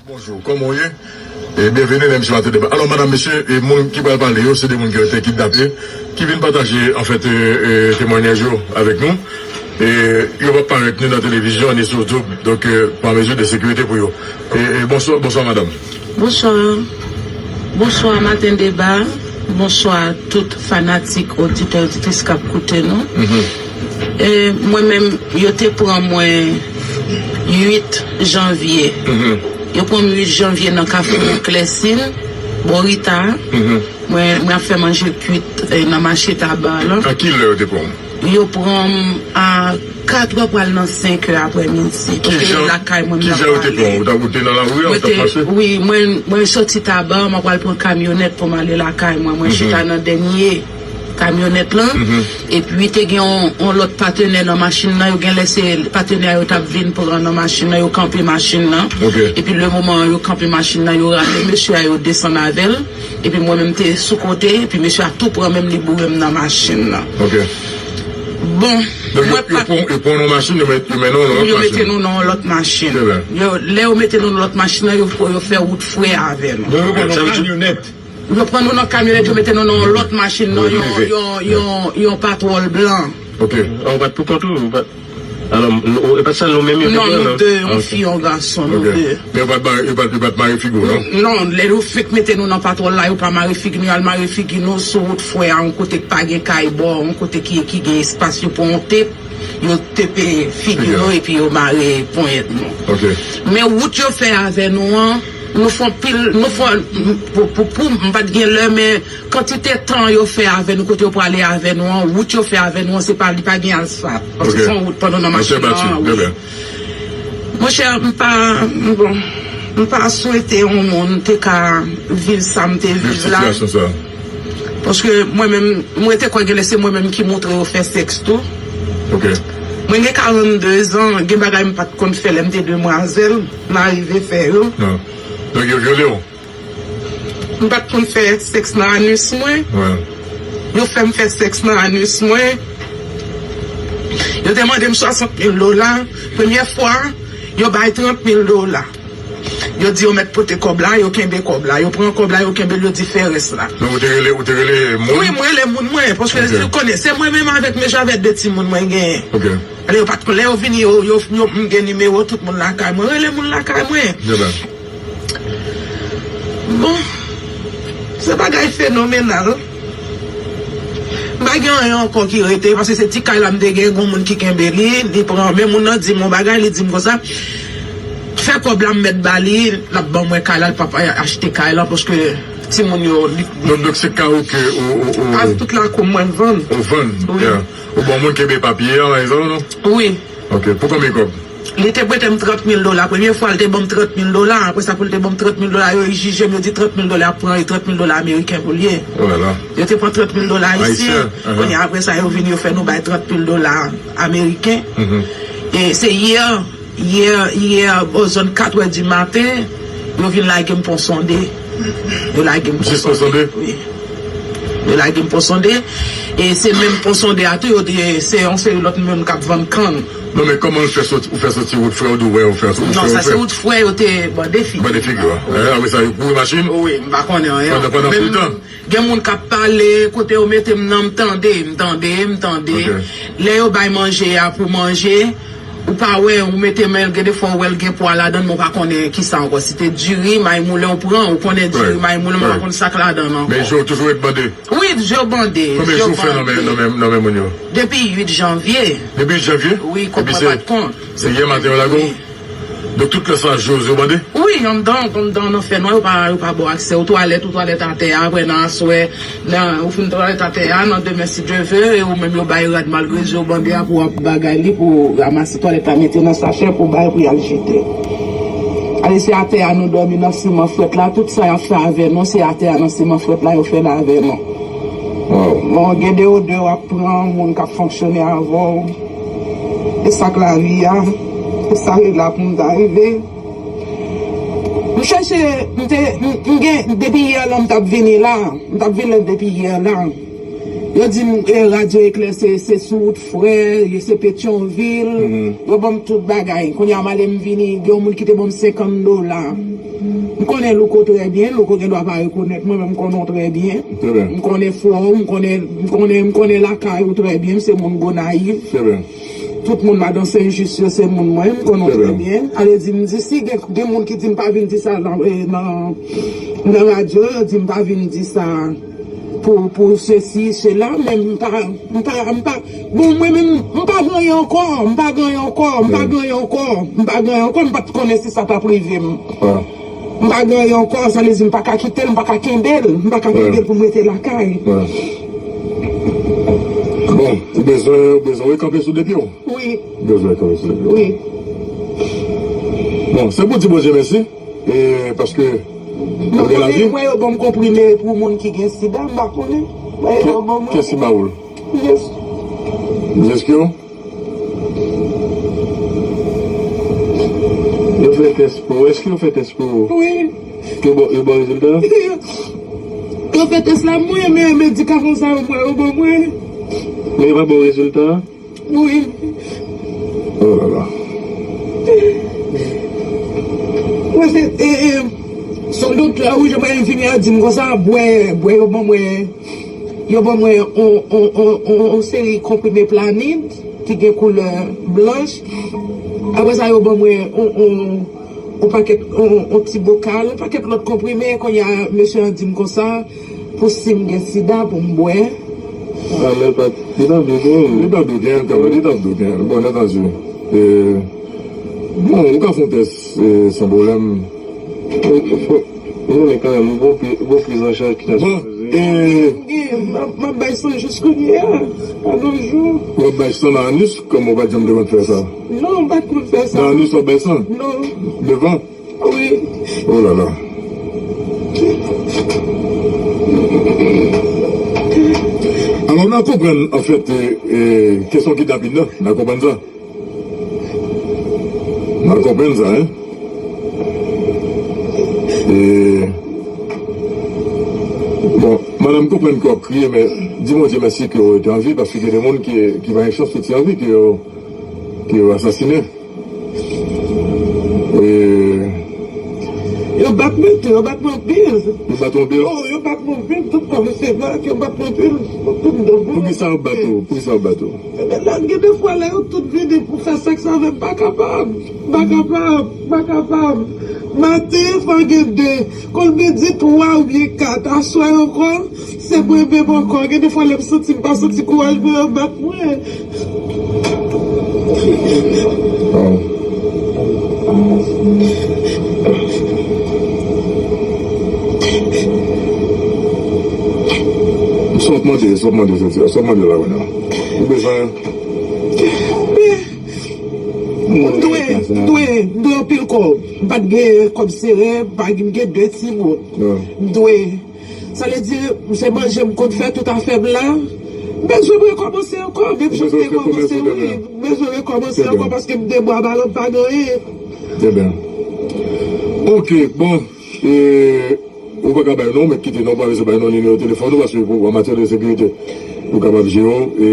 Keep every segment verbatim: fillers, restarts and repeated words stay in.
Bonjou, kòman w ye? E byenveni nan emisyon Maten Deba. Alò, madanm, mesye, e moun ki pral pale yo, se de moun ki te kidnape, ki vin pataje, anfèt, e, e, temwanyaj yo avèk nou. E yo p ap parèt ni nan televizyon, ni sou YouTube, donk, e, pa mezi de sekirite pou yo. E, e, bonswa, bonswa, madanm. Bonswa. Bonswa, Maten Deba. Bonswa, tout fanatik, oditè, oditris k ap koute nou. Mhm. E, mwen menm, yo te pran mwen uit janvye. Mhm. Yo pran m uit janvye nan Kafou Klèsin, bò Rita. Mhm. Mwen, mwen ap fè manje kwit, e, nan mache Taba la. A ki lè yo te pran w? Yo pran m a katrè pral nan senkè aprèmidi. Paske lakay mwen, m t ap pale. Ki jan yo te pran w? Ou t ap, ou te nan lari a, ou t ap mache? Wi, mwen, mwen soti Taba, mwen pral pran kamyonèt pou m ale lakay mwen. Mwen chita nan dènye kamyonèt lan. Mhm. Epi te gen yon, yon lòt patenè nan machin nan. Yo genlè se patenè a yo t ap vin pran nan machin nan. Yo kanpe machin nan. Ok. Epi le moman yo kanpe machin nan, yo rale mesye a, yo desann avè l. Epi mwen menm te sou kote. Epi mesye a tou pran men m, li boure m nan machin nan. Ok. Bon, donk, yo, mwen yo pa pran, yo pran nou machin, yo met, yo mennen nou nan yon lòt machin. Yo mete nou nan yon lòt machin. Trè byen. Yo, lè yo mete nou nan lòt machin nan, yo, yo fè wout frè avè nou. Donk, yo pran nou nan kamyonèt. Yo pran nou nan kamyonèt, yo mete nou nan yon lòt machin, nan yon, yon, yon, yon patwòl blan. Ok. Ah, ou pa t pou kont ou, ou pa t, alò, nou, e pa t sèl nou menm yo te pran, non? Non, nou de, yon fi, yon gason, nou de. Ok. Men yo pa t mare, yo pa t, yo pa t mare figi w, non? Non, lè yo fenk mete nou nan patwòl la, yo pa mare figi nou, y al mare figi nou sou wout frè a, yon kote k pa gen kay bò, yon kote ki, ki gen espas, yo pran yon tep, yo tepe figi nou, epi yo mare ponyèt nou. Ok. Men wout yo fè avè nou an, nou fè anpil, nou fè, pou, pou, pou, m pa t gen lè, men kantite tan yo fè avè nou, kote yo prale avè nou an, wout yo fè avè nou an, se pa, li pa gen asfalt. Paske se yon wout pandan nan machin nan, wi. Monchè, m pa, bon, m pa swete yon moun te ka viv sa m te viv la. Viv sitiyasyon sa. Paske mwen menm, mwen te kwè genlè se mwen menm ki montre yo fè sèks tou. Ok. Mwen gen karannde zan, gen bagay m pa t konn fè lè m te demwazèl, m arive fè yo. Non. Donk yo vyole w? M pa t konn fè sèks nan anis mwen. Wi. Yo fè m fè sèks nan anis mwen. Yo te mande m swasant mil dola. Premye fwa, yo bay trant mil dola. Yo di yo mèt pote kòb la, yo kenbe kòb la. Yo pran kòb la, yo kenbe l, yo di fè rès la. Men ou te rele, ou te rele moun? Wi, mwen rele moun mwen, paske ou konnen, se mwen menm avèk mesye avèk de timoun mwen genyen. Ok. Ale, yo pa t konn, lè yo vini, yo, yo, yo, m gen nimewo tout moun lakay mwen. Rele moun lakay mwen. Bon, se bagay fenomenal. M pa gen anyen ankò ki rete, paske se ti kay la m te gen, gon moun ki kenbe li, li pran, men moun nan di m yon bagay, li di m konsa, fè kòb la m mèt ba li, l ap ban mwen kay la, l p ap achte kay la, paske timoun yo, li... Donk, donk se kay ou ke ou, ou, ou... Ak tout lakou mwen vann. Ou vann? Wi. Yeah. Ou bon moun kenbe papye an, pa egzanp, non? Wi. Ok, pou konbyen kòb? Li te prete m trant mil dola. Premye fwa, li te ban m trant mil dola. Apre sa, pou li te ban m trant mil dola, yo jije m, yo di trant mil dola ap pran, e trant mil dola ameriken pou l ye. Oh là là. Yo te pran trant mil dola ayisyen. Ayisyen, aha. Kounye a, apre sa, yo vin, yo fè nou bay trant mil dola ameriken. Mhm. E se yè, yè, yè, bò zòn katrè di maten, yo vin lage m Pon Sonde. Yo lage m Pon Sonde. Jis Pon Sonde? Wi. Yo lage m Pon Sonde. E se menm Pon Sonde a tou, yo di, se yon seri lòt moun k ap vann kann. Non, men kòman l fè soti, ou fè soti wout frè, ou di w wè, ou fè soti wout frè? Non, sa se wout frè, yo te bande figi. Bande figi, wi. Apre sa, yo kouri machin? Wi, m pa konnen anyen. Pandan, pandan menm tan? Gen moun k ap pale, kote yo mete m nan, m tande, m tande, m tande. Ok. Lè yo bay manje a pou manje, ou pa wè, ou mete men l, gen de fwa ou wè l gen pwa ladan l, men ou pa konnen kisa ankò. Si te diri, may moulen ou pran, ou konnen diri, may moulen, men ou pa konn sa k ladan l ankò. Men je w toujou ret bande? Wi, je w bande. Konbyen jou w fè nan men, nan men, nan men moun yo? Depi uit janvye. Depi uit janvye? Wi, kòb mwen pa t kont. Se yè maten yo lage w? Wi. Donk, tout lè sa, je w bande? Wi, anndan, anndan, nan fènwa, yo pa, yo pa ba w aksè. Ou twalèt, ou twalèt atè a, apre nan aswè, nan, ou fin twalèt atè a, nan demen, si Dye vle, e ou menm yo bay rad malgre je w bande a pou w ap bagay li, pou w ranmase twalèt la, mete nan sachè, pou w bay, pou y al jete. Ale, se atè a nou dòmi nan siman frèt la, tout sa y ap fè avè nou, se atè a nan siman frèt la yo fè l avè nou. Bon, gen de odè w ap pran, moun k ap fonksyone avè w. E sa k lavi a, e sa k la pou m ta rive. M chèche, m te, m, m gen, depi yè la m t ap vini la, m t ap vini depi yè la. Yo di m, e, Radyo Eklè se, se sou wout Frè, yo se Petyonvil. Yo ban m tout bagay. Kounye a m ale m vini, gen yon moun ki te ban m senkant dola. M konnen Louko trè byen, Louko gen dwa pa rekonèt mwen, men m konnen w trè byen. M konnen fò w, m konnen, m konnen, m konnen lakay ou trè byen, m se moun Gonayiv. Tout moun madan Sen Jis yo se moun mwen, m konnen w trè byen. Ale di m di si gen, gen moun ki di m pa vin di sa nan, e, nan, nan radyo, yo di m pa vin di sa pou, pou sesi, sela, men m pa, m pa, m pa, bon, mwen menm, m pa gen anyen ankò, m pa gen anyen ankò, m pa gen anyen ankò, m pa gen anyen ankò, m pa t konnen si sa t ap rive m. M pa gen anyen ankò, sa vle di m pa ka kite l, m pa ka kenbe l, m pa ka kenbe l pou m rete lakay. Bon, ou bezwen, ou bezwen rekanpe sou de pye w? Wi. Ou bezwen rekanpe sou de pye w? Wi. Bon, se pou di Bondye mèsi, e paske ou gen lavi. Mwen, yo ban m konprime pou moun ki gen sida, m pa konnen. Mwen, yo ban mwen. Ki sida ou? Yes. Yes, ki yo? Yo fè tès pou ou. Èske yo fè tès pou ou? Wi. Yo ba, yo ba w rezilta a? Yo fè tès la, mwen, men medikaman sa yo, mwen, yo ban mwen. Men yo pa ba w rezilta a? Wi. Oh la la. Mwen se, e, e, se yon doktè, wi, jan mwen vini a di m konsa, bwè, bwè, yo ban mwen, yo ban mwen on, on, on, on, on seri konprime Planid ki gen koulè blanch. Apre sa, yo ban mwen on, on, on pakèt, on, on ti bokal, on pakèt lòt konprime. Kounye a, mesye an di m konsa, pou si m gen sida, pou m bwè. Ah, men pa, li t ap dwe genyen. Li t ap dwe genyen, kanmenm, li t ap dwe genyen. Bon, entendi. E, bon, ou ka fè yon tès, e, san pwoblèm. Ou, ou, ou konnen kanmenm, ou gon pri-, ou gon priz an chaj ki ta sipoze. Bon, e, m, m ap bay san jis kounye a, a nos jours. W ap bay san nan anis, kòman w pa t janm te konn fè sa? Non, m pa t konn fè sa. Nan anis w ap bay san? Non. Devan? Wi. Oh la la. Alò, n a konprann, anfèt, e, e, kesyon kidnapin nan, n a konprann sa. N a konprann sa, en. E, bon, madanm, m konprann ke w ap kriye, men di Bondye mèsi ke w rete an vi, paske gen de moun ki, ki pa gen chans soti an vi, ke yo, ke yo asasinen. E, yo bat mwen tou, yo bat mwen anpil. Yo bat ou anpil? Oh, yo bat mwen anpil, tout kò m se bat, yo bat mwen anpil. Poukisa yo bat ou? Poukisa yo bat ou? Ebyen, lè, gen de fwa, lè yo tout vini pou fè sèks avè m, m pa kapab, m pa kapab, m pa kapab. Maten, fò gen de. Kon l vin di twa oubyen kat, aswè ankò, se mwen menm ankò. Gen de fwa lè m santi m pa santi kouraj mwen, yo bat mwen. Oh. Sa w ap mande, sa w ap mande, Cynthia, sa w ap mande la, kounye a? Ou bezwen? M dwe, m dwe, m dwe anpil kòb. M pa t gen kòb sere, m pa gen, m gen de timoun. M dwe. Sa vle di, se manje m konn fè tout afè m la. M bezwen rekòmanse ankò, menm jan m te kòmanse, wi. M bezwen rekòmanse ankò paske m de bwa balan m pa gen anyen. Trè byen. Ok, bon, e, ou pa ka bay non, ou mèt kite non, ou pa bezwen bay non, nimewo telefòn ou, paske pou, an matyè de sekirite, ou kapab jere w, e,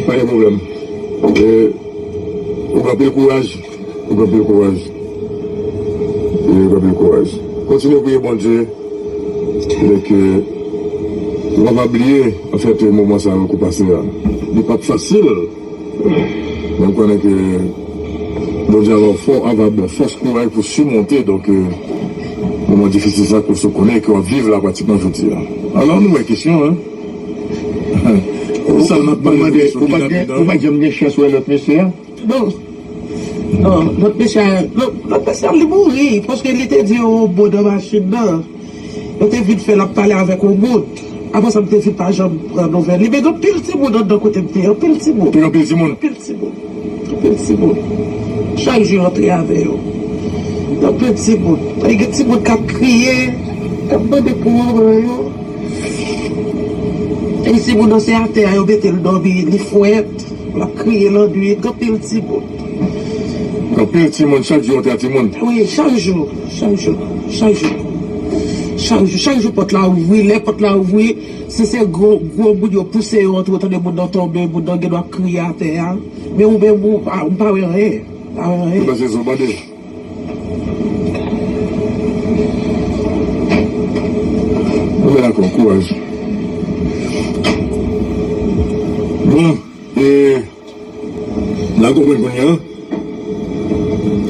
pa gen pwoblèm. E, ou gen anpil kouraj. Ou gen anpil kouraj. E, ou gen anpil kouraj. Kontinye priye Bondye. E ke ou pa va bliye, anfèt, moman sa yo ke w pase a. Li p ap fasil. Men m konnen ke Bondye ap ba w fò, ap ba w fòs, kouraj pou simonte, donk, e, moman difisil sa ke w konnen ke w ap viv la pratikman jodi a. Alò, nou wè kesyon, en. Sa n ap pale de kesyon ki nan, ou pa t janm gen chans wè lòt mesye a? Non. Non, lòt mesye a, lòt, lòt mesye a, li mouri, paske li te di yon mo nan machin nan. Yo te vin fè l ap pale avèk yon moun. Apre sa, m te vin pa janm pran nouvèl li. Men gen anpil timoun anndan kote m te ye, anpil timoun. Te gen anpil timoun? Anpil timoun. Anpil timoun. Chak jou yo antre avè yo. Anpil timoun. E gen timoun k ap kriye, k ap mande pou manman yo. E timoun nan se atè a yo mete l dòmi, li frèt. L ap kriye lannwit, gen anpil timoun. Gen anpil timoun, chak jou yon ta timoun. Wi, chak jou, chak jou, chak jou. Chak jou, chak jou pòt la ouvri, lè pòt la ouvri, si se gwo, gwo moun yo pouse yo antre, ou tande moun nan tonbe, moun nan gen dwa ap kriye atè a. Men ou menm, ou pa, ou pa wè anyen. Pa wè anyen. Ou panse se yon bande? Mwen dakò, kouraj. Bon, e, n a konprann kounye a.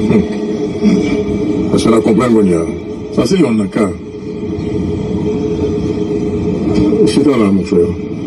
Hmm. Èske n a konprann kounye a? Sa se yonn nan ka. Chita la, mon frè.